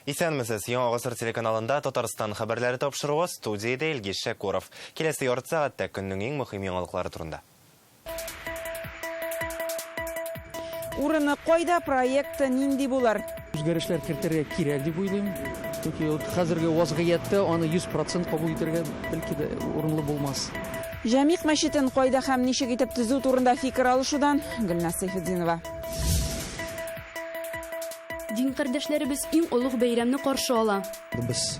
Исәнмесез, Яңа гасыр телеканалында Татарстан хәбәрләре тапшыруы, студиядә Илгиз Шәкуров. Киләсе ярты сәгатьтә көннең иң мөһим яңалыклары турында. Урыны кайда, проекты нинди булыр? Үзгәрешләр кертергә кирәк дип уйлыйм. Чөнки хәзерге вазгыятьтә аны 100 процент кабул итәргә бәлки дә урынлы булмас. Җәмигъ мәчетен кайда һәм ничек итеп төзү турында фикер алышудан Гөлназ Сәйфетдинова. Дин кардәшләребез иң олуг бәйрәмне каршы ала. Без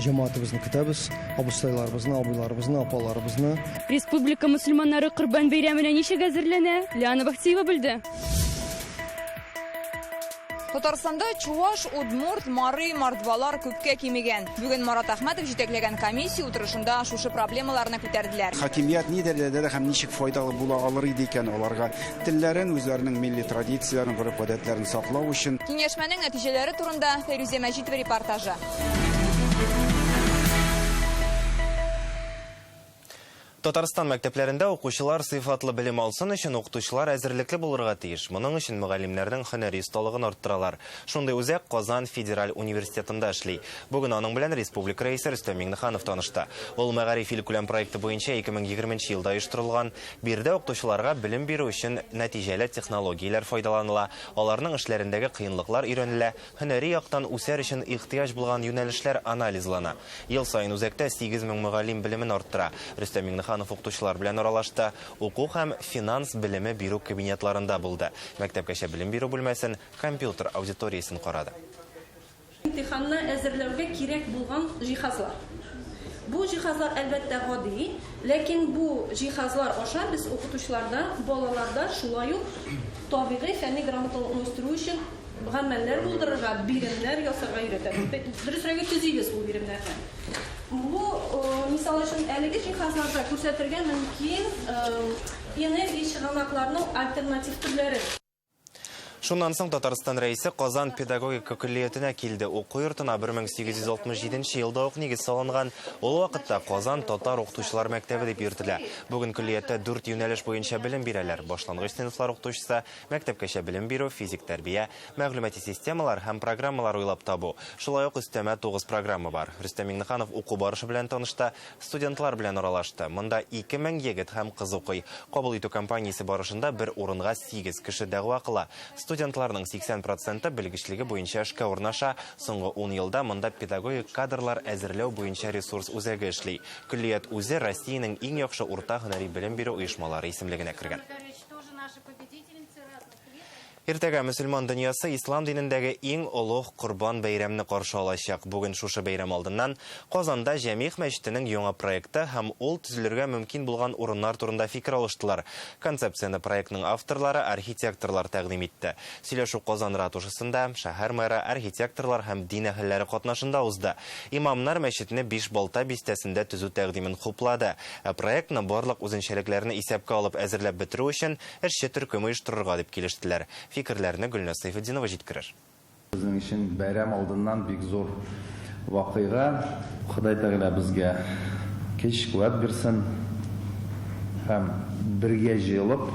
җәмәгатебезне көтәбез, абыстайларыбызны, абыйларыбызны, апаларыбызны. Республика мөселманнары Корбан бәйрәменә ничек әзерләнә? Лиана Бахтиева белде. Татарстанда чуваш, удмурт, мари, мордвалар күпкә кимегән. Бүген Марат Әхмәтов җитәкләгән комиссия утырышында шушы проблемаларны күтәрделәр. Хакимият ни дәрәҗәдә һәм ничек файдалы була алыр иде икән аларга? Телләрен, үзләренең милли традицияләрен, гореф-гадәтләрен саклау өчен. Киңәшмәнең нәтиҗәләре турында Фәйрүзә Мәҗитова репортажы. Татарстан мәктәпләрендә укучылар сыйфатлы белем алсын өчен укытучылар әзерлекле булырга тиеш. Моның өчен мөгаллимнәрнең һөнәри осталыгын арттыралар. Шундый үзәк Казан федераль университетында эшли. Бүген аның белән республика Рәисе Рөстәм Миңнеханов танышты. Ул Мәгариф илкүләм проекты буенча 2020 елда оештырылган. Биредә укытучыларга белем бирү өчен нәтиҗәле технологияләр файдаланыла, аларның эшләрендәге кыенлыклар өйрәнелә, һөнәри яктан үсәр өчен ихтыяҗ булган юнәлешләр анализлана. Ел саен үзәктә 8000 мөгаллим белемен арттыра. Рөстәм Миңнеханов укытучылар белән аралашты, уку һәм финанс белеме бирү кабинетларында булды, мәктәпкәчә белем бирү бүлмәсен, компьютер аудиториясен карады. Имтиханны әзерләүгә кирәк булган җиһазлар. Бу җиһазлар, әлбәттә, гади, ләкин бу җиһазлар аша без укытучыларда, балаларда шулай ук табигый фәнни грамоталыкны үстерү өчен гамәлләр булдырырга, биремнәр ясарга өйрәтәбез. Дөресрәге, төзибез ул биремнәрне. Бу, мисал өчен, әлеге җиһазларда күрсәтергә мөмкин энергия чыганакларының альтернатив төрләре. Шуннан соң Татарстан Рәисе Казан педагогика көллиятенә килде. Уку йортына 1867 елда ук нигез салынган. Ул вакытта Казан татар укытучылар мәктәбе дип йөртелә. Бүген көллияттә дүрт юнәлеш буенча белем бирәләр. Башлангыч сыйныфлар укытучысы, мәктәпкәчә белем бирү, физик тәрбия, мәгълүмати системалар һәм программалар уйлап табу. Шулай ук өстәмә тугыз программа бар. Рөстәм Миңнеханов уку барышы белән танышты, Студентлар белән аралашты. Монда 2000 егет һәм кыз укый. Кабул итү кампаниясе барышында бер урынга 8 кеше дәгъва кыла. Студентларның 80 проценты белгечлеге буенча эшкә урнаша. Соңгы ун елда монда педагогик кадрлар әзерләү буенча ресурс үзәге эшли. Көллият үзе Россиянең иң яхшы урта һөнәри белем бирү оешмалары исемлегенә кергән. Иртәгә мөселман дөньясы ислам динендәге иң олуг Корбан бәйрәмне каршы алачак. Бүген шушы бәйрәм алдыннан Казанда Җәмигъ мәчетенең яңа проекты һәм ул төзелергә мөмкин булган урыннар турында фикер алыштылар. Концепцияне проектның авторлары, архитекторлар тәкъдим итте. Сөйләшү Казан ратушасында, шәһәр мэры, архитекторлар һәм дин әһелләре катнашында узды. Имамнар мәчетне Бишбалта бистәсендә төзү тәкъдимен хуплады. Ә проектны барлык үзенчәлекләрне исәпкә алып әзерләп бетерү өчен Эшче төркем оештырырга дип килештеләр. Фикерләрне Гөлназ Сәйфетдинова җиткерер. Безнең өчен бәйрәм алдыннан бик зур вакыйга. Ходай Тәгалә безгә көч, куәт бирсен һәм бергә җыелып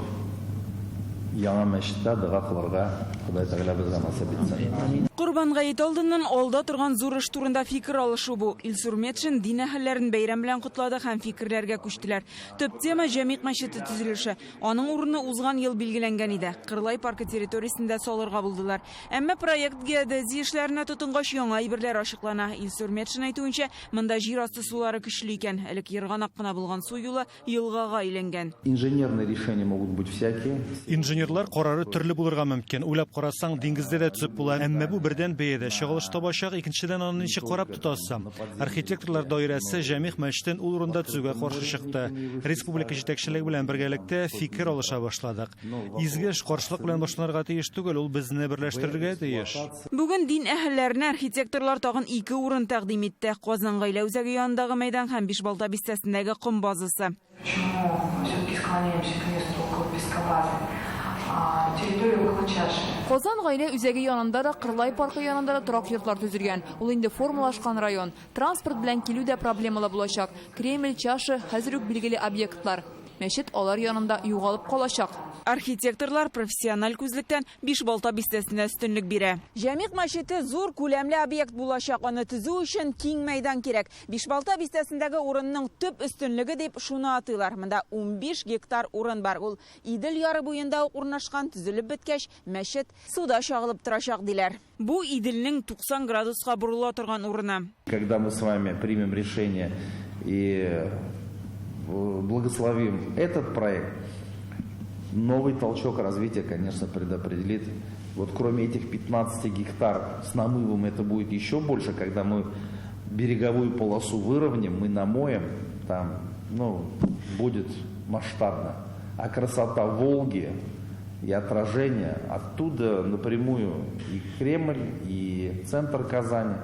яңа мәчеттә дога кылырга Ходай Тәгалә безгә насыйп итсен. Корбан гаете алдыннан алда торган зур эш турында фикер алышу бу. Илсур Метшин дин әһелләрен бәйрәм белән котлады һәм фикерләргә күчтеләр. Төп тема, Җәмигъ мәчете төзелеше. Аның урыны узган ел билгеләнгән иде. Кырлай паркы территориясендә салырга булдылар. Әмма проект геодезия эшләренә тотынгач, яңа әйберләр ачыклана. Илсур Метшин әйтүенчә, монда җир асты сулары көчле икән. Элек ерганак кына булган су юлы елгага әйләнгән. Инженерные решения могут быть всякие. Инженерлар карары төрле булырга мөмкин. Уйлап карасаң, диңгездә дә төзеп була. Әмма бу, бердән, бәядә чагылыш табачак, икенчедән, аны ничек карап тотасы? Архитекторлар даирәсе Җәмигъ мәчетен ул урында төзүгә каршы чыкты. Республика җитәкчелеге белән бергәлектә фикер алыша башладык. Изге эш каршылык белән башланырга тиеш түгел, ул безне берләштерергә тиеш. Бүген дин әһелләренә архитекторлар тагын ике урын тәкъдим итте, Казан гаилә үзәге янындагы мәйдан һәм Бишбалта бистәсендәге ком базасы. Почему все-таки склоняемся к месту около пескобазы? Территория около чаши. Казан гаилә үзәге янында да, Кырлай паркы янында да торак йортлар төзелгән. Ул инде формалашкан район. Транспорт белән килү дә проблемалы булачак. Кремль, Чаша, хәзер үк билгеле объектлар. мәчет алар янында югалып калачак. Архитекторлар профессиональ күзлектән Бишбалта бистәсенә өстенлек бирә. Җәмигъ мәчете зур күләмле объект булачак. Аны төзү өчен киң мәйдан кирәк. Бишбалта бистәсендәге урынның төп өстенлеге дип шуны атыйлар. Монда 15 гектар урын бар. Ул Идел яры буенда ук урнашкан, төзелеп беткәч, мәчет суда чагылып торачак, диләр. Бу Иделнең 90 градуска борыла торган урыны. Когда мы с вами примем решение и благословим этот проект, новый толчок развития, конечно, предопределит. Вот кроме этих 15 гектар с намывом это будет еще больше, когда мы береговую полосу выровняем, мы намоем, там, ну, будет масштабно. А красота Волги и отражение оттуда напрямую и Кремль, и центр Казани,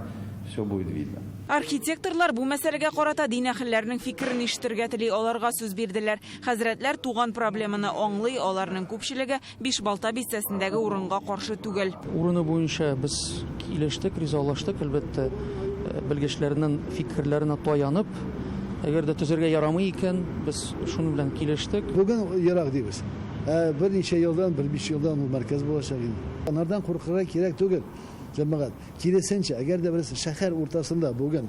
все будет видно. Архитекторлар бу мәсьәләгә карата дин әһелләренең фикерен ишетергә тели, аларга сүз бирделәр. Хәзрәтләр туган проблеманы аңлый, аларның күпчелеге Бишбалта бистәсендәге урынга каршы түгел. Урыны буенча без килештек, ризалаштык, әлбәттә, белгечләрнең фикерләренә таянып, әгәр дә төзергә ярамый икән, без шуның белән килештек. Бүген ерак дибез. Ә берничә елдан, бер биш елдан ул мәркәз булачак инде. Анардан куркырга кирәк түгел, җәмәгать. Киресенчә, әгәр дә без шәһәр уртасында бүген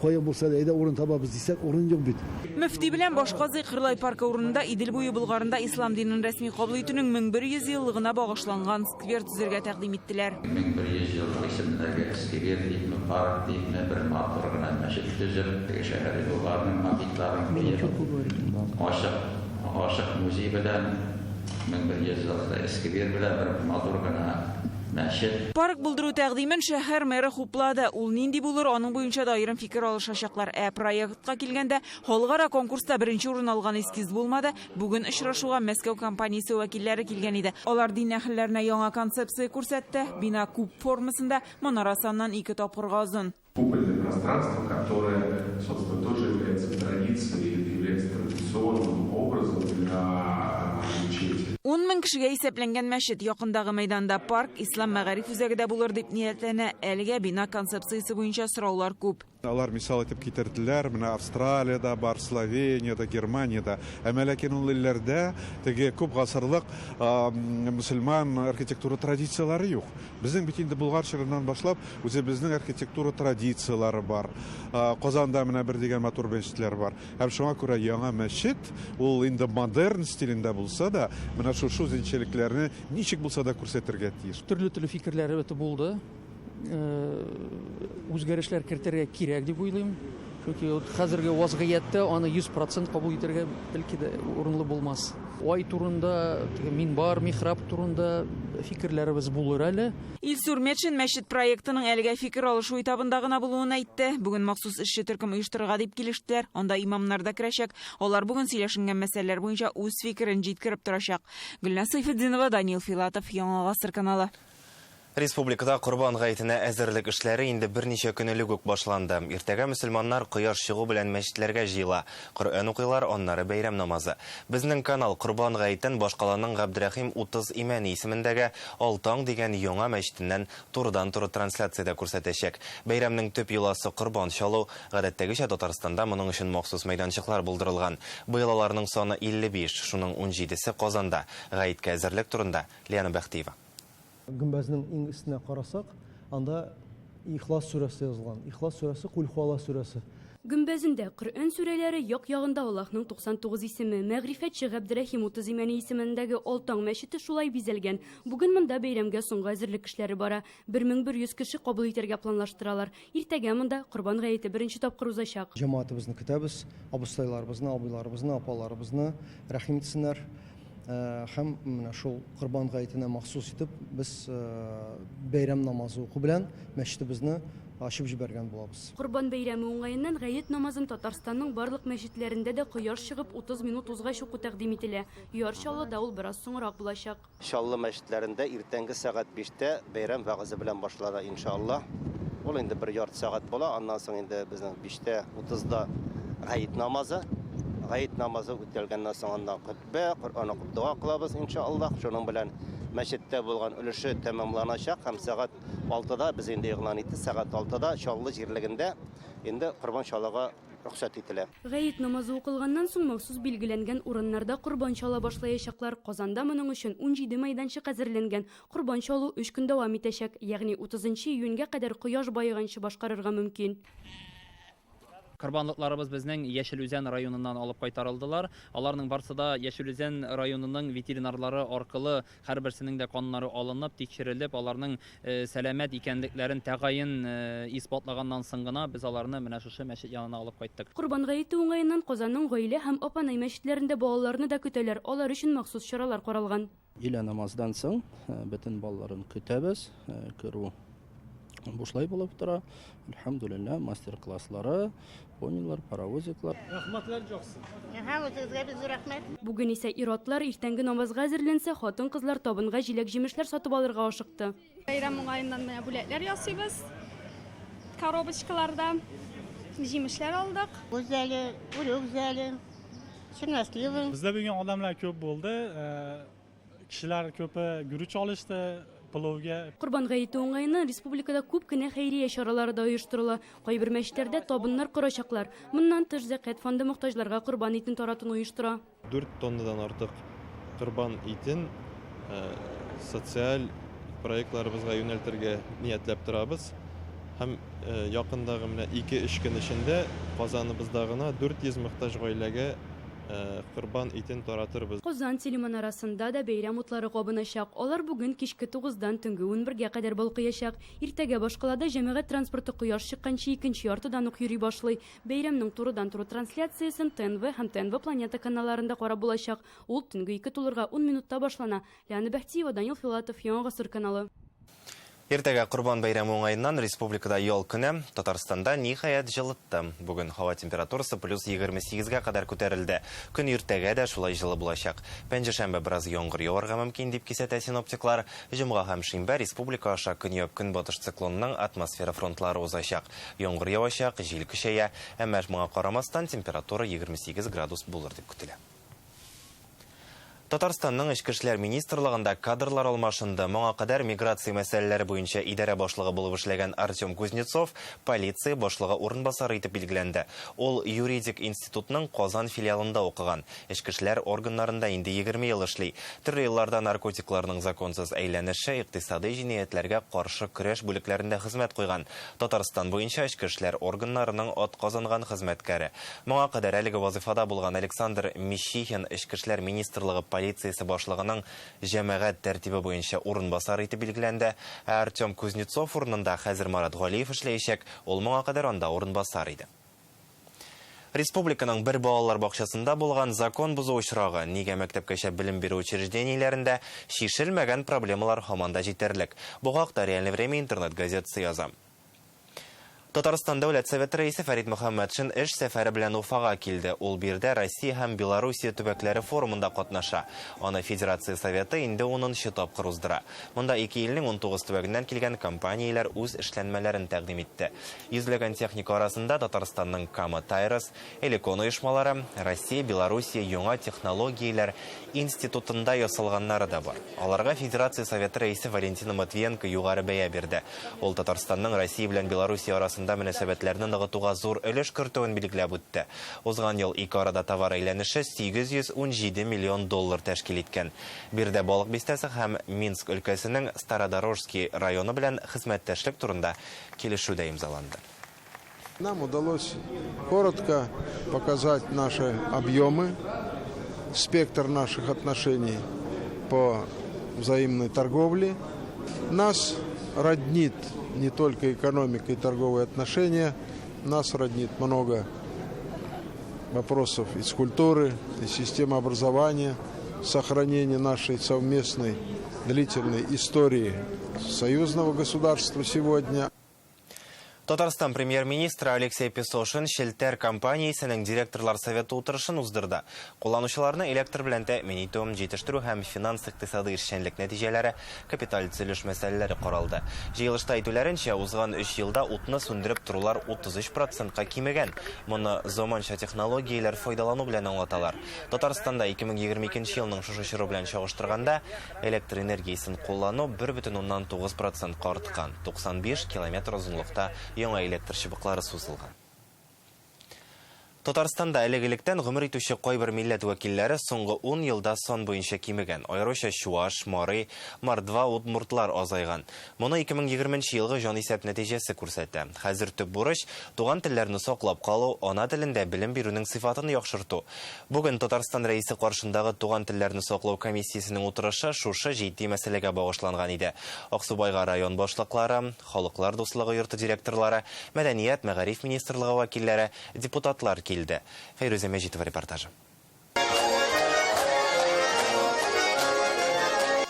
кая булса да әйдә урын табабыз дисәк, урын юк бит. Мөфти белән баш казый Кырлай паркы урынында Идел буе Болгарында ислам динен рәсми кабул итүнең 1100 еллыгына багышланган сквер төзергә тәкъдим иттеләр. 1100 еллык исемендәге сквер дипме, парк дипме, бер матур гына мәчет төзеп, теге шәһәри Болгарның макетларын куеп, ачык, ачык музей белән 1100 еллык сквер белән бер матур гына мәчет. Парк булдыру тәкъдимен шәһәр мэры хуплады. Ул нинди булыр, аның буенча да аерым фикер алышачаклар. Ә проектка килгәндә, халыкара конкурста беренче урын алган эскиз булмады. Бүген очрашуга Мәскәү компаниясе вәкилләре килгән иде. Алар дин әһелләренә яңа концепция күрсәтте. Бина куб формасында, манарасы аннан 2 тапкырга озын. Купольное пространство, которое, собственно, тоже является традицией, является традиционным образом для мечети. 10 мең кешегә исәпләнгән мәчет якындагы мәйданда парк, Ислам мәгариф үзәге дә булыр дип ниятләнә. Әлегә бина концепциясе буенча сораулар күп. Алар мисал итеп китерделәр, менә Австралиядә бар, Словениядә, Германиядә. Әмма ләкин ул илләрдә теге күп гасырлык мөселман архитектура традицияләре юк. Безнең бит инде Болгар чорыннан башлап үзебезнең архитектура традицияләре бар. Казанда менә бер дигән матур мәчетләр бар. Һәм шуңа күрә яңа мәчет, ул инде модерн стилендә булса да, менә шушы үзенчәлекләрне ничек булса да күрсәтергә тиеш. Төрле-төрле фикерләр өте булды. Үзгәрешләр кертергә кирәк дип уйлыйм. Чөнки хәзерге вазгыятьтә аны 100% кабул итәргә бәлки дә урынлы булмас. Ай турында, теге минбар, михраб турында фикерләребез булыр әле. Илсур Метшин мәчет проектының әлегә фикер алышу этабында гына булуын әйтте. Бүген махсус эшче төркем оештырырга дип килештеләр. Анда имамнар да керәчәк. Алар бүген сөйләшенгән мәсьәләләр буенча үз фикерен җиткереп торачак. Гөлназ Сайфетдинова, Даниил Филатов, Яңа Гасыр каналы. Республикада Корбан гаетенә әзерлек эшләре инде берничә көн элек үк башланды. Иртәгә мөселманнар кояш чыгу белән мәчетләргә җыела. Коръән укыйлар, аннары бәйрәм намазы. Безнең канал Корбан гаетен башкаланың Габдрәхим 30 Имәни исемендәге Алтаң дигән яңа мәчетеннән турыдан-туры трансляциядә күрсәтәчәк. Бәйрәмнең төп йоласы корбан чалу. Гадәттәгечә Татарстанда моның өчен махсус мәйданчыклар булдырылган. Быел аларның саны 55, шуның 17-се Казанда. Гаеткә әзерлек турында Лиана Бәхтиева. Гөмбәзнең иң өстенә карасак, анда Ихлас сүрәсе язылган. Ихлас сүрәсе, Кул хуалла сүрәсе. Гөмбәзендә Коръән сүрәләре, як-ягында Аллаһның 99 исеме. Мәгърифәтче Габдрәхим 30 Имәни исемендәге Алтаң мәчете шулай бизәлгән. Бүген монда бәйрәмгә соңгы әзерлек эшләре бара. 1100 кеше кабул итәргә планлаштыралар. Иртәгә монда Корбан гаете беренче тапкыр узачак. Җәмәгатебезне көтәбез, абыстайларыбызны, абыйларыбызны, апаларыбызны рәхим итсеннәр. Һәм менә шул Корбан гаетенә махсус итеп без бәйрәм намазы уку белән мәчетебезне ачып җибәргән булабыз. Корбан бәйрәме уңаеннан гает намазын Татарстанның барлык мәчетләрендә дә кояш чыгып 30 минут узгач уку тәкъдим ителә. Яр Чаллыда ул бераз соңрак булачак. Чаллы мәчетләрендә иртәнге сәгать 5-тә бәйрәм вәгазе белән башлана иншалла. Ул инде бер ярты сәгать була, аннан соң инде безнең 5-тә 30-да гает намазы. Гает намазы үтәлгәннән соң аннан хөтбә, Коръән укып дога кылабыз иншалла. Шуның белән мәчеттә булган өлеше тәмамланачак һәм сәгать 6-да без инде игълан иттек, сәгать 6-да Чаллы җирлегендә инде корбан чалуга рөхсәт ителә. Гает намазы укылганнан соң махсус билгеләнгән урыннарда корбан чала башлаячаклар. Казанда моның өчен 17 мәйданчык әзерләнгән. Корбан чалу өч көн дәвам итәчәк, ягъни 30 нчы июньгә кадәр кояш баеганчы башкарырга мөмкин. Корбанлыкларыбыз безнең Яшел Үзән районыннан алып кайтарылдылар. Аларның барсы да Яшел Үзән районының ветеринарлары аркылы һәрберсенең дә каннары алынып, тикшерелеп, аларның сәламәт икәнлекләрен тәгаен исбатлаганнан соң гына без аларны менә шушы мәчет янына алып кайттык. Корбан гаете уңаеннан Казанның Гаилә һәм Апанай мәчетләрендә балаларны да көтәләр, алар өчен махсус чаралар каралган. Өйлә намаздан соң бөтен балаларын көтәбез. Керү бушлай булып тора. Әлхәмдүлилләһ, мастер-класслары, понилар, паровозиклар. Рәхмәтләр яусын. Әһә, үзегезгә бик зур рәхмәт. Бүген исә ир-атлар иртәнге намазга әзерләнсә, хатын-кызлар табынга җиләк-җимешләр сатып алырга ашыкты. Бәйрәм уңаеннан менә бүләкләр ясыйбыз. Коробочкаларда җимешләр алдык. Гүзәле, үрек зәле. Черносливы. Бездә бүген адамлар күп булды. Кешеләр күпе гүрүч алышты пылауга. Корбан гаете уңаеннан республикада күп кенә хәйрия чаралары да оештырыла. Кайбер мәчетләрдә табыннар корачаклар. Моннан тыш, Зәкят фонды мохтаҗларга корбан итен таратуны оештыра. 4 тоннадан артык корбан итен социаль проектларыбызга юнәлтергә ниятләп торабыз. Һәм якындагы менә ике-өч көн эчендә Казаныбызда гына 400 мохтаҗ гаиләгә корбан итен таратырбыз. Казан телеманарасында да бәйрәм утлары кабыначак. Алар бүген кичке тугыздан төнге унбергә кадәр балкыячак. Иртәгә башкалада җәмәгать транспорты кояш чыкканчы икенче яртыдан ук йөри башлый. Бәйрәмнең турыдан-туры трансляциясен ТНВ һәм ТНВ Планета каналларында карап булачак. Ул төнге ике тулырга ун минутта башлана. Лиана Бәхтиева, Данил Филатов, Яңа Гасыр каналы. Иртәгә Корбан бәйрәме уңаеннан республикада ял көне. Татарстанда ниһаять җылытты. Бүген һава температурасы плюс 28-гә кадәр күтәрелде. Көн иртәгә дә шулай җылы булачак. Пәнҗешәмбе бераз яңгыр яварга мөмкин, дип кисәтә синоптиклар. Җомга һәм шимбә республика аша көньяк-көнбатыш циклонның атмосфера фронтлары узачак. Яңгыр явачак, җил көчәя. Әмма моңа карамастан температура 28 градус булыр дип көтелә. Татарстанның Эчке эшләр министрлыгында кадрлар алмашынды. Моңа кадәр миграция мәсьәләләре буенча идарә башлыгы булып эшләгән Артем Кузнецов полиция башлыгы урынбасары итеп билгеләнде. Ул юридик институтның Казан филиалында укыган. Эчке эшләр органнарында инде 20 ел эшли. Төрле елларда наркотикларның законсыз әйләнеше, икътисадый җинаятьләргә каршы көрәш бүлекләрендә хезмәт куйган. Татарстан буенча эчке эшләр органнарының атказанган хезмәткәре. Моңа кадәр әлеге вазифада булган Александр Мищихин Эчке эшләр министрлыгы полициясе башлыгының җәмәгать тәртибе буенча урынбасары итеп билгеләнде. Ә Артем Кузнецов урынында хәзер Марат Галиев эшләячәк, ул моңа кадәр анда урынбасар иде. Республиканың бер балалар бакчасында булган закон бозу очрагы, нигә мәктәпкәчә белем бирү учреждениеләрендә чишелмәгән проблемалар һаман да җитәрлек. Бу хакта Реальное время интернет-газетасы яза. Татарстан Дәүләт Советы рәисе Фәрит Мөхәммәтшин эш сәфәре белән Уфага килде. Ул биредә Россия һәм Белоруссия төбәкләре форумында катнаша. Аны Федерация Советы инде унынчы тапкыр уздыра. Монда ике илнең унтугыз төбәгеннән килгән компанияләр үз эшләнмәләрен тәкъдим итте. Йөзләгән техника арасында Татарстанның Кама Тайрос, Элекон оешмалары, Россия, Белоруссия яңа технологияләр институтында ясалганнары да бар. Аларга Федерация Советы рәисе Валентина Матвиенко югары бәя бирде. Ул Татарстанның Россия белән Белоруссия арасында мөнәсәбәтләрне ныгытуга зур өлеш кертүен билгеләп үтте. Узган ел ике арада товар әйләнеше 817 миллион доллар тәшкил иткән. Биредә Балык Бистәсе һәм Минск өлкәсенең Стародорожский районы белән хезмәттәшлек турында килешү дә имзаланды. Нам удалось коротко показать наши объемы, спектр наших отношений по взаимной торговле. Нас роднит не только экономика и торговые отношения, нас роднит много вопросов из культуры, из системы образования, сохранения нашей совместной длительной истории союзного государства сегодня. Татарстан премьер-министры Алексей Песошин Челтәр компаниясенең директорлар советы утырышын уздырды. Кулланучыларны электр белән тәэмин итү, җитештерү һәм финанс-икътисадый эшчәнлек нәтиҗәләре, капиталь төзелеш мәсьәләләре каралды. Җыелышта әйтүләренчә, узган өч елда утны сүндереп торулар 33 процентка кимегән. Моны заманча технологияләр файдалану белән аңлаталар. Татарстанда 2022 елның шушы чоры белән чагыштырганда, электр энергиясен куллану 1,9 процентка арткан, 95 километр озынлыкта яңа электр чыбыклары сузылган. Татарстанда элек-электән гомер итүче кайбер милләт вәкилләре соңгы ун елда сан буенча кимегән. Аеруча чуаш, мари, мордва, удмуртлар азайган. Моны 2020 нче елгы җанисәп нәтиҗәсе күрсәтә. Хәзер төп бурыч, туган телләрне саклап калу, ана телендә белем бирүнең сыйфатын яхшырту. Бүген Татарстан Рәисе каршындагы Туган телләрне саклау комиссиясенең утырышы шушы җитди мәсьәләгә багышланган иде. Аксубайга район башлыклары, Халыклар дуслыгы йорты директорлары, мәдәният, мәгариф министрлыгы вәкилләре, депутатлар килде. Фәйрүзә Мәҗитова репортажы.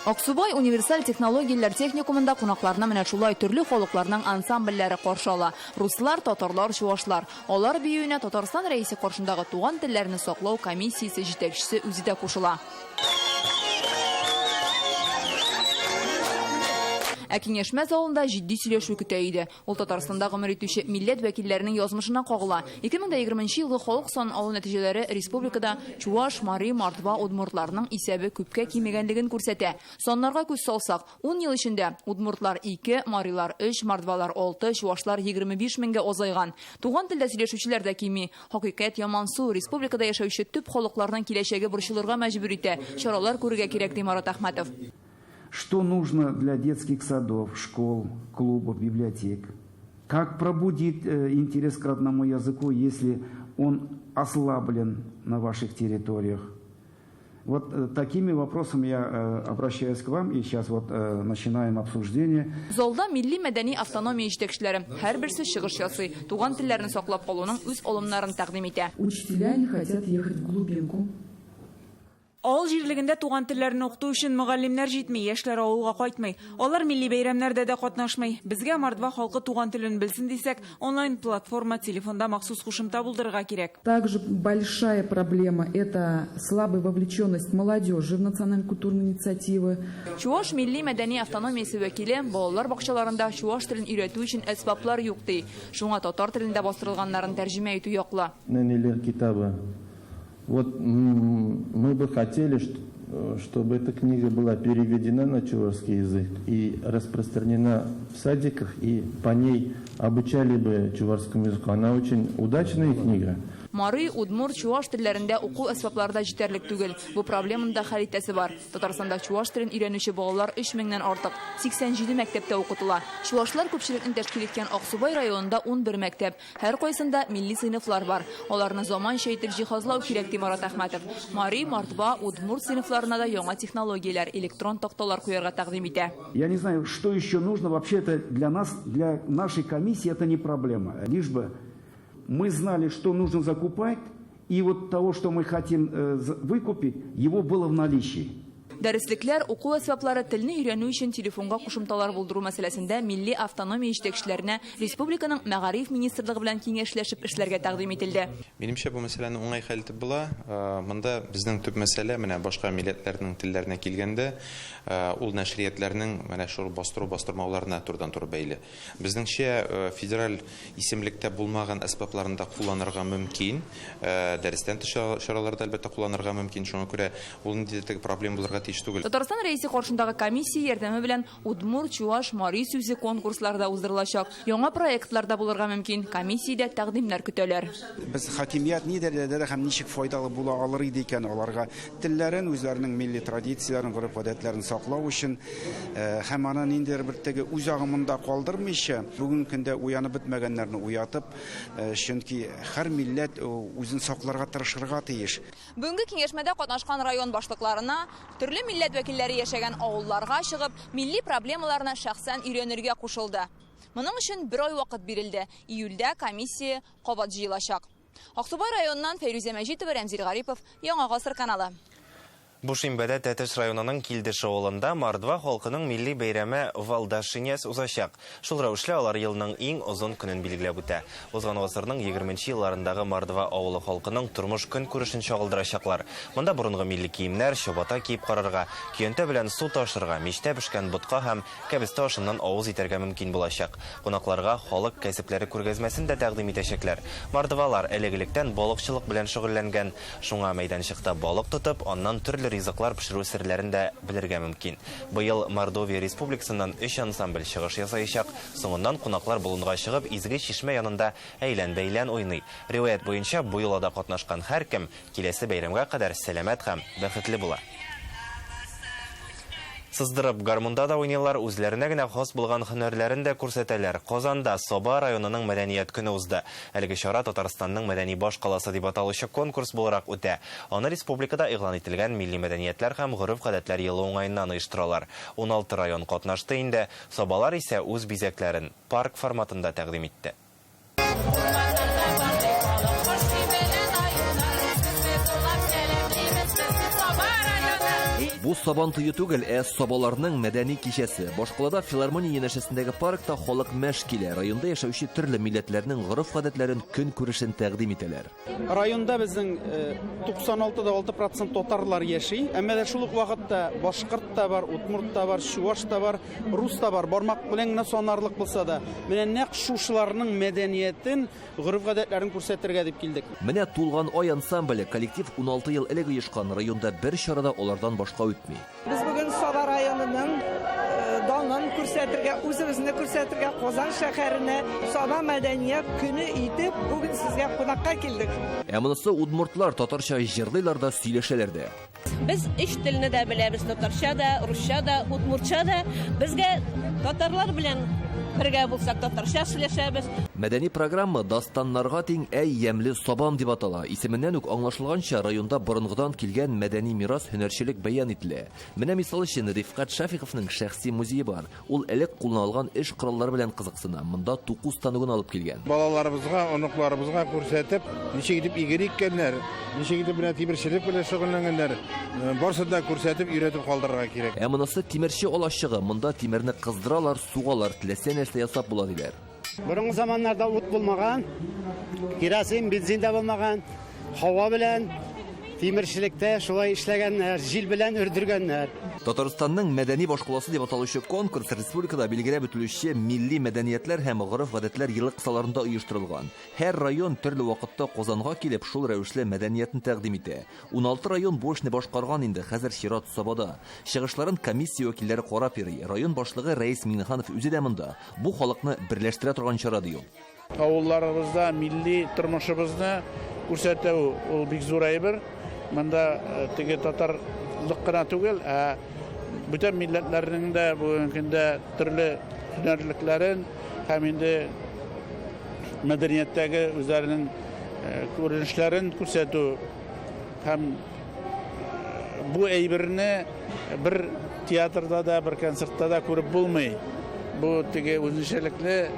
Аксубай универсаль технологияләр техникумында кунакларны менә шулай төрле халыкларның ансамбльләре каршы ала. Руслар, татарлар, чуашлар. Алар биюенә Татарстан Рәисе каршындагы туган телләрне саклау комиссиясе җитәкчесе үзе дә кушыла. Ә киңәшмә залында җитди сөйләшү көтә иде. Ул Татарстанда гомер итүче милләт вәкилләренең язмышына кагыла. 2020 елгы халык санын алу нәтиҗәләре республикада чуаш, мари, мордва, удмуртларның исәбе күпкә кимегәнлеген күрсәтә. Саннарга күз салсак, ун ел эчендә удмуртлар, ике, марилар, өч, мордвалар, алты, чуашлар 25 меңгә азайган. Туган телдә сөйләшүчеләр дә кими. Хакыйкать ямансу, республикада яшәүче төп халыкларның киләчәге борчылырга мәҗбүр итә. Чаралар күрергә кирәк, ди Марат Әхмәтов. Что нужно для детских садов, школ, клубов, библиотек? Как пробудить э, интерес к родному языку, если он ослаблен на ваших территориях? Вот э, такими вопросами я э, обращаюсь к вам, и сейчас вот начинаем обсуждение. Залда милли-мәдәни автономия җитәкчеләре. Һәрберсе чыгыш ясый, туган телләрне саклап калуның үз алымнарын тәкъдим итә. Учителя не хотят ехать в глубинку. Авыл җирлегендә туган телләрне укыту өчен мөгаллимнәр җитми, яшьләр авылга кайтмый. Алар милли бәйрәмнәрдә дә катнашмый. Безгә мордва халкы туган телен белсен дисәк, онлайн платформа, телефонда махсус кушымта булдырырга кирәк. Также большая проблема, это слабая вовлеченность молодежи в национально-культурные инициативы. Чуаш милли-мәдәни автономиясе вәкиле, балалар бакчаларында чуаш телен өйрәтү өчен әсбаплар юк, ди. Шуңа татар телендә бастырылганнарын тәрҗемә итү яклы. Нәниләр китабы. Вот мы бы хотели, чтобы эта книга была переведена на чувашский язык и распространена в садиках, и по ней обучали бы чувашскому языку. Она очень удачная книга. Мари, удмурт, чуаш телләрендә уку әсбаплары да җитәрлек түгел. Бу проблеманы да хәл итәсе бар. Татарстанда чуаш телен өйрәнүче балалар 3 меңнән артык. 87 мәктәптә укытыла. Чуашлар күпчелекне тәшкил иткән Аксубай районында 11 мәктәп. Һәркайсында милли сыйныфлар бар. Аларны заманча итеп җиһазлау кирәк, ди Марат Әхмәтов. Мари, мордва, удмурт сыйныфларына да яңа технологияләр, электрон такталар куярга тәкъдим итә. Я не знаю, что еще нужно. Вообще это для нас, для нашей комиссии это не проблема. Лишь бы мы знали, что нужно закупать, и вот того, что мы хотим э, выкупить, его было в наличии. Дәреслекләр, уку әсбаплары, телне өйрәнү өчен телефонга кушымталар булдыру мәсьәләсендә милли автономия җитәкчеләренә республиканың Мәгариф министрлыгы белән киңәшләшеп эшләргә тәкъдим ителде. Минемчә, бу мәсьәләне уңай хәл итеп була. Монда безнең төп мәсьәлә, менә башка милләтләрнең телләренә килгәндә, ул нәшриятләрнең менә шул бастыру-бастырмауларына турыдан-туры бәйле. Безнеңчә, федераль исемлектә булмаган әсбапларны да кулланырга мөмкин. Дәрестән тыш чараларда, әлбәттә, кулланырга мөмкин. Шуңа күрә ул ниндидер теге проблема булырга тиеш түгел. Татарстан Рәисе каршындагы комиссия ярдәме белән удмурт, чуаш, мари сүзе конкурслары да уздырылачак. Яңа проектлар да булырга мөмкин. Комиссиядә тәкъдимнәр көтәләр. Без хакимият ни дәрәҗәдә һәм ничек файдалы була алыр иде икән аларга телләрен, үзләренең милли традицияләрен, гореф-гадәтләрен саклау өчен һәм аны ниндидер бер теге үз агымында калдырмыйча, бүгенге көндә уянып бетмәгәннәрне уятып, чөнки һәр милләт үзен сакларга тырышырга тиеш. Бүгенге киңәшмәдә катнашкан район башлыкларына төрле милләт вәкилләре яшәгән авылларга чыгып, милли проблемаларны шәхсән өйрәнергә кушылды. Моның өчен бер ай вакыт бирелде. Июльдә комиссия кабат җыелачак. Аксубай районыннан Фәйрүзә Мәҗитова, Рәмзил Гарипов, Яңа гасыр каналы. Бу шимбәдә Тәтеш районының Килдеш авылында мордва халкының милли бәйрәме Валдашинясь узачак. Шул рәвешле алар елның иң озын көнен билгеләп үтә. Узган гасырның егерменче елларындагы мордва авылы халкының тормыш-көнкүрешен чагылдырачаклар. Монда борынгы милли киемнәр, чабата киеп карарга, көянтә белән су ташырга, мичтә пешкән ботка һәм Кәбестә ашыннан авыз итәргә мөмкин булачак. Кунакларга халык кәсепләре күргәзмәсен дә тәкъдим итәчәкләр. Мордвалар элек-электән балыкчылык белән шөгыльләнгән. Шуңа мәйданчыкта балык тотып, аннан төрле төрле ризыклар пешерү серләрен дә белергә мөмкин. Быел Мордовия Республикасыннан 3 ансамбль чыгыш ясаячак. Соңыннан кунаклар болынга чыгып, изге чишмә янында әйлән-бәйлән уйный. Риваять буенча, бу йолада катнашкан һәркем киләсе бәйрәмгә кадәр сәламәт һәм бәхетле була. Сыздырып гармунда да уйныйлар, үзләренә генә хас булган һөнәрләрен дә күрсәтәләр. Казанда Саба районының мәдәният көне узды. Әлеге чара Татарстанның мәдәни баш каласы дип аталучы конкурс буларак үтә. Аны республикада игълан ителгән милли мәдәниятләр һәм гореф-гадәтләр елы уңаеннан оештыралар. 16 район катнашты инде. Сабалар исә үз бизәкләрен парк форматында тәкъдим итте. Бу сабан туе түгел, ә сабаларның мәдәни кичәсе. Башкалада филармония янәшәсендәге паркта халык мәш килә. Районда яшәүче төрле милләтләрнең гореф-гадәтләрен, көнкүрешен тәкъдим итәләр. Районда безнең 96,6 процент татарлар яши, әмма дә шул ук вакытта башкорт та бар, удмурт та бар, чуваш та бар, рус та бар. Бармак белән генә санарлык булса да, менә нәкъ шушыларның мәдәниятен, гореф-гадәтләрен күрсәтергә дип килдек. Менә Тулган ай ансамбле. Коллектив 16 ел элек оешкан. Районда бер чара да алардан башка үтми. Без бүген Саба районының данын күрсәтергә, үзебезне күрсәтергә Казан шәһәренә Саба мәдәният көне итеп бүген сезгә кунакка килдек. Ә монысы удмуртлар татарча җырлыйлар да, сөйләшәләр дә. Без өч телне дә беләбез, татарча да, русча да, удмуртча да. Безгә татарлар белән бергә булсак, татарча сөйләшәбез. Мәдәни программа Дастаннарга тиң әй ямьле Сабам дип атала. Исеменнән үк аңлашылганча, районда борынгыдан килгән мәдәни мирас, һөнәрчелек бәян ителә. Менә мисал өчен Рифкать Шафиковның шәхси музее бар. Ул элек кулланылган эш кораллары белән кызыксына. Монда туку станогын алып килгән. Балаларыбызга, оныкларыбызга күрсәтеп, ничек итеп иген иккәннәр, ничек итеп менә тимерчелек белән шөгыльләнгәннәр, барысын да күрсәтеп, өйрәтеп калдырырга кирәк. Ә монысы тимерче алачыгы. Монда тимерне кыздыралар, сугалар, теләсә нәрсә ясап була диләр. Борынгы заманнарда ут булмаган, керосин, бензин дә булмаган, һава белән тимерчелектә шулай эшләгәннәр, җил белән өрдергәннәр. Татарстанның мәдәни башкаласы дип аталучы конкурс республикада билгеләп үтелүче милли мәдәниятләр һәм гореф-гадәтләр елы кысаларында оештырылган. Һәр район төрле вакытта Казанга килеп, шул рәвешле мәдәниятен тәкъдим итә. 16 район бу эшне башкарган инде, хәзер чират Сабада. Чыгышларын комиссия вәкилләре карап йөри. Район башлыгы Рәис Миңнеханов үзе дә монда. Бу халыкны берләштерә торган чара ди ул. Авылларыбызда милли тормышыбызны күрсәтү ул бик зур әйбер. Монда теге татарлык кына түгел, ә бүтән милләтләрнең дә бүгенге көндә төрле һөнәрлекләрен һәм инде мәдәнияттәге үзләренең күренешләрен күрсәтү һәм бу әйберне бер театрда да, бер концертта да күреп булмый. Бу теге үзенчәлекле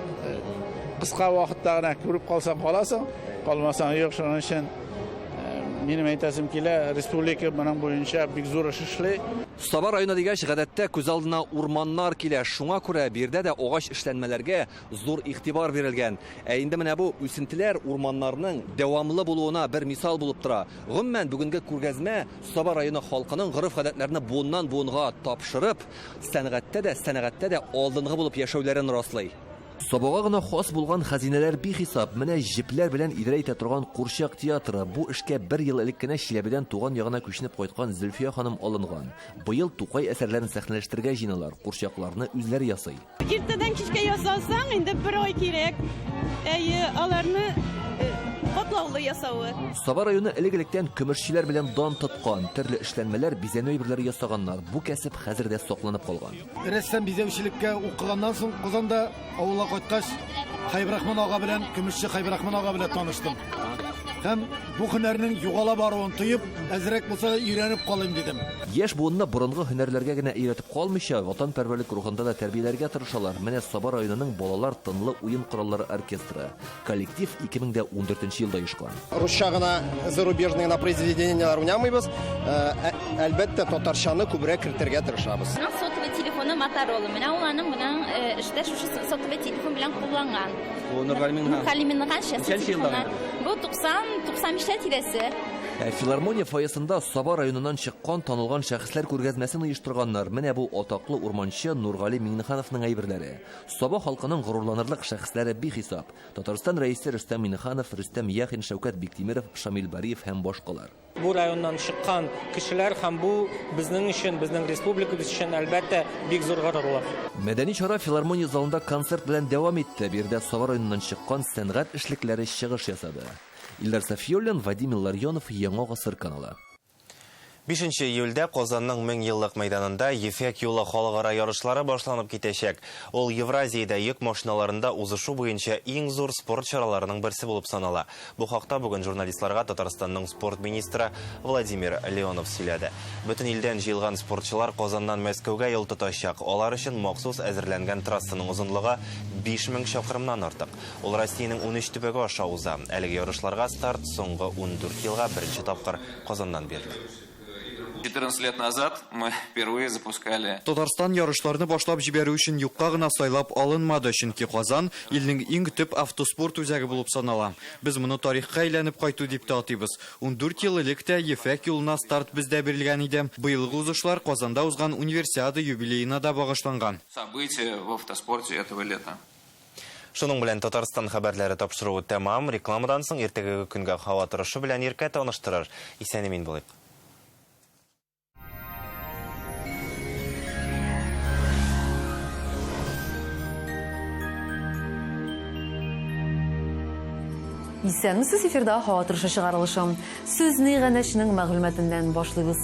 кыска вакытта гына күреп калсаң каласың, калмасаң юк. Шуның өчен минем әйтәсем килә, республика моның буенча бик зур эш эшли. Саба районы дигәч, гадәттә күз алдына урманнар килә. Шуңа күрә биредә дә агач эшләнмәләргә зур игътибар бирелгән. Ә инде менә бу үсентеләр урманнарның дәвамлы булуына бер мисал булып тора. Гомумән, бүгенге күргәзмә Саба районы халкының гореф-гадәтләрне буыннан буынга тапшырып, сәнгатьтә дә, сәнәгатьтә дә алдынгы булып яшәүләрен раслый. Сабага гына хас булган хәзинәләр бихисап. Менә җепләр белән идарә итә торган курчак театры. Бу эшкә бер ел элек кенә Чиләбедән туган ягына күченеп кайткан Зөлфия ханым алынган. Быел Тукай әсәрләрен сәхнәләштерергә җыеналар. Курчакларны үзләре ясый. Иртәдән кичкә ясасаң, инде бер ай кирәк. Әйе, аларны катлаулы ясавы. Саба районы элек-электән көмешчеләр белән дан тоткан. Төрле эшләнмәләр, бизәнү әйберләре ясаганнар. Бу кәсеп хәзер дә сакланып калган. Рәссам бизәүчелеккә укыганнан соң Казанда авылга кайткач, Хәйбрахман ага белән, көмешче Хәйбрахман ага белән таныштым. Һәм бу һөнәрнең югала баруын тоеп, әзрәк булса да өйрәнеп калыйм дидем. Яшь буынны борынгы һөнәрләргә генә өйрәтеп калмыйча, ватанпәрвәрлек рухында да тәрбияләргә тырышалар. Менә Саба районының балалар тынлы уен кораллары оркестры. Коллектив 2014 елда оешкан. Русча гына зарубежный гына произведениеләр уйнамыйбыз. Әлбәттә, татарчаны күбрәк кертергә тырышабыз. Аның сотовый телефоны Motorola. Менә ул аның моның эштә шушы сотовый телефон белән кулланган. Бу Нургали Миңнеханов. Нургали Миңнеханов шәхси Ничәнче елда телефоны. Бу 90-95 тирәсе. Ә филармония фойесында Саба районыннан чыккан танылган шәхесләр күргәзмәсен оештырганнар. Менә бу атаклы урманчы Нургали Миңнехановның әйберләре. Саба халкының горурланырлык шәхесләре бихисап. Татарстан Рәисе Рөстәм Миңнеханов, Рөстәм Яхин, Шәүкәт Биктимеров, Шамил Бариев һәм башкалар. Бу районнан чыккан кешеләр һәм бу безнең өчен, безнең республикабыз өчен, әлбәттә, бик зур горурлык. Мәдәни чара филармония залында концерт белән дәвам итте. Биредә Саба районыннан чыккан сәнгать эшлекләре чыгыш ясады. Илдар Сафиуллин, Вадим Илларионов, Яңа гасыр каналы. 5 июльдә Казанның 1000 еллык мәйданында Ефәк юлы халыкара ярышлары башланып китәчәк. Ул Евразиядә йөк машиналарында узышу буенча иң зур спорт чараларының берсе булып санала. Бу хакта бүген журналистларга Татарстанның спорт министры Владимир Леонов сөйләде. Бөтен илдән җыелган спортчылар Казаннан Мәскәүгә юл тотачак. Алар өчен махсус әзерләнгән трассаның озынлыгы 5000 чакрымнан артык. Ул Россиянең 13 төбәге аша уза. Әлеге ярышларга старт соңгы 14 елга беренче тапкыр Казаннан бирелә. 14 лет назад мы впервые запускали. Татарстан ярышларны башлап җибәрү өчен юкка гына сайлап алынмады, чөнки Казан илнең иң төп автоспорт үзәге булып санала. Без моны тарихка әйләнеп кайту дип тә атыйбыз. 14 ел элек тә Ефәк юлына старт бездә бирелгән иде. Быелгы узышлар Казанда узган Универсиада юбилеена да багышланган. События в автоспорте этого лета. Шуның белән Татарстан хәбәрләре тапшыруы тәмам. Рекламадан соң иртәгәге көнгә һава торышы белән Иркә таныштырыр. Исән-имин булыйк. Исәнмесез, эфирда һава торышы чыгарылышы. Сүз Нигәнәшнең мәгълүматыннан башлыйбыз.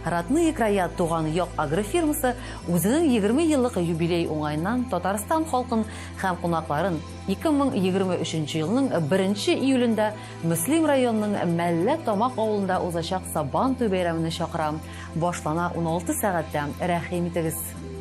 Родные края туган як агрофирмасы үзенең 20 еллык юбилей уңаеннан Татарстан халкын һәм кунакларын 2023 елның 1 июлендә Мөслим районының Мәллә Тамак авылында узачак Сабан туй бәйрәменә чакыра. Башлана 16 сәгатьтә. Рәхим итегез.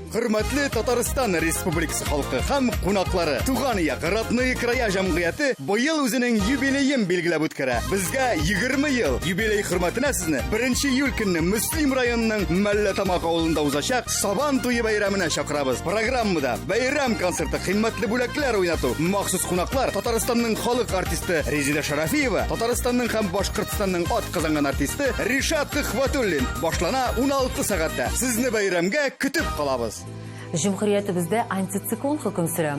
Хөрмәтле Татарстан Республикасы халкы һәм кунаклары, Туган як Родные края җәмгыяте быел үзенең юбилеен билгеләп үткәрә. Безгә 20 ел. Юбилей хөрмәтенә сезне 1 июль көнне Мөслим районының Мәллә Тамак авылында узачак Сабан туе бәйрәменә чакырабыз. Программада бәйрәм концерты, кыйммәтле бүләкләр уйнату, махсус кунаклар, Татарстанның халык артисты Резеда Шарафиева, Татарстанның һәм Башкортстанның ат казанган артисты Ришат Төхвәтуллин. Башлана 16 сәгатьтә. Сезне бәйрәмгә көтеп калабыз. Җөмһүриятебездә антициклон хөкем сөрә.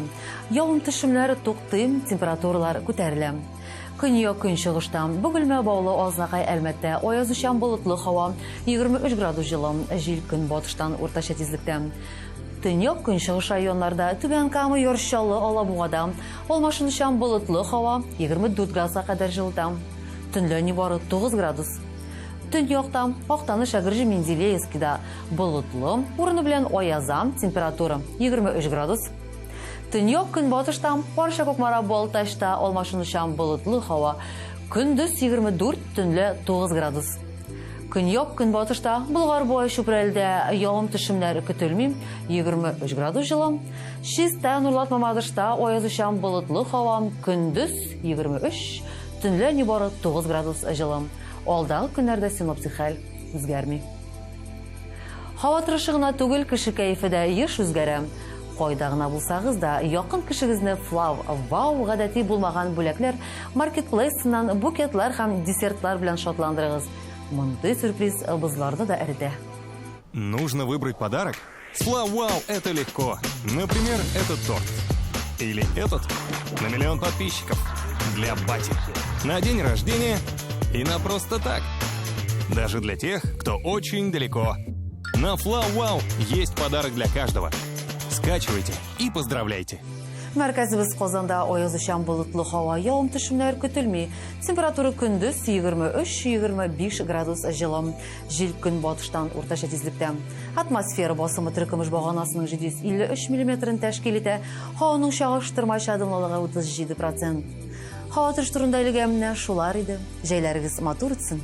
Явым-төшемнәр туктый, температуралар күтәрелә. Көньяк көнчыгышта Бөгелмә, Баулы, Азнакай, Әлмәттә аязучан болытлы һава, 23 градус җылы, җил көнбатыштан уртача тизлектә. Төньяк көнчыгыш районнарда Түбән Кама, Яр Чаллы, Алабугада алмашынучан болытлы һава, 24 градуска кадәр җылыта. Төнлә нибары 9 градус. Төньякта Актаныш, Әгерҗе, Менделеевскида болытлы, урыны белән аяза, температура 23 градус. Төньяк көнбатышта Арча, Кукмара, Балтачта алмашынучан болытлы һава, көндез 24, төнлә 9 градус. Көньяк көнбатышта Болгар буе Чүпрәлдә явым-төшемнәр көтелми, 23 градус җылы. Чистай, Нурлат, Мамадышта аязучан болытлы һава, көндез 23, төнлә нибары 9 градус җылы. Алдагы көннәрдә синоптик хәл үзгәрми. Һава торышы гына түгел, кеше кәефе дә еш үзгәрә. Кайда гына булсагыз да, якын кешегезне Флав Вау гадәти булмаган бүләкләр маркетплейсыннан букетлар һәм десертлар белән шатландырыгыз. Мондый сюрприз бозларны да эретә. Нужно выбрать подарок? С Флав Вау это легко. Например, этот торт. Или этот на миллион подписчиков. Для бати. На день рождения и на просто так. Даже для тех, кто очень далеко. На Флав Вау есть подарок для каждого. Скачивайте и поздравляйте. Мәркәзебез Казанда аязучан болытлы һава, явым-төшемнәр көтелми. Температура көндез 23-25 градус җылы. Җил көнбатыштан уртача тизлектә. Атмосфера басымы теркемеш баганасының 753 миллиметрын тәшкил итә. Һаваның чагыштырмача дымлылыгы 37%. Һава торышы турында әлегә менә шулар иде. Җәйләрегез матур үтсен.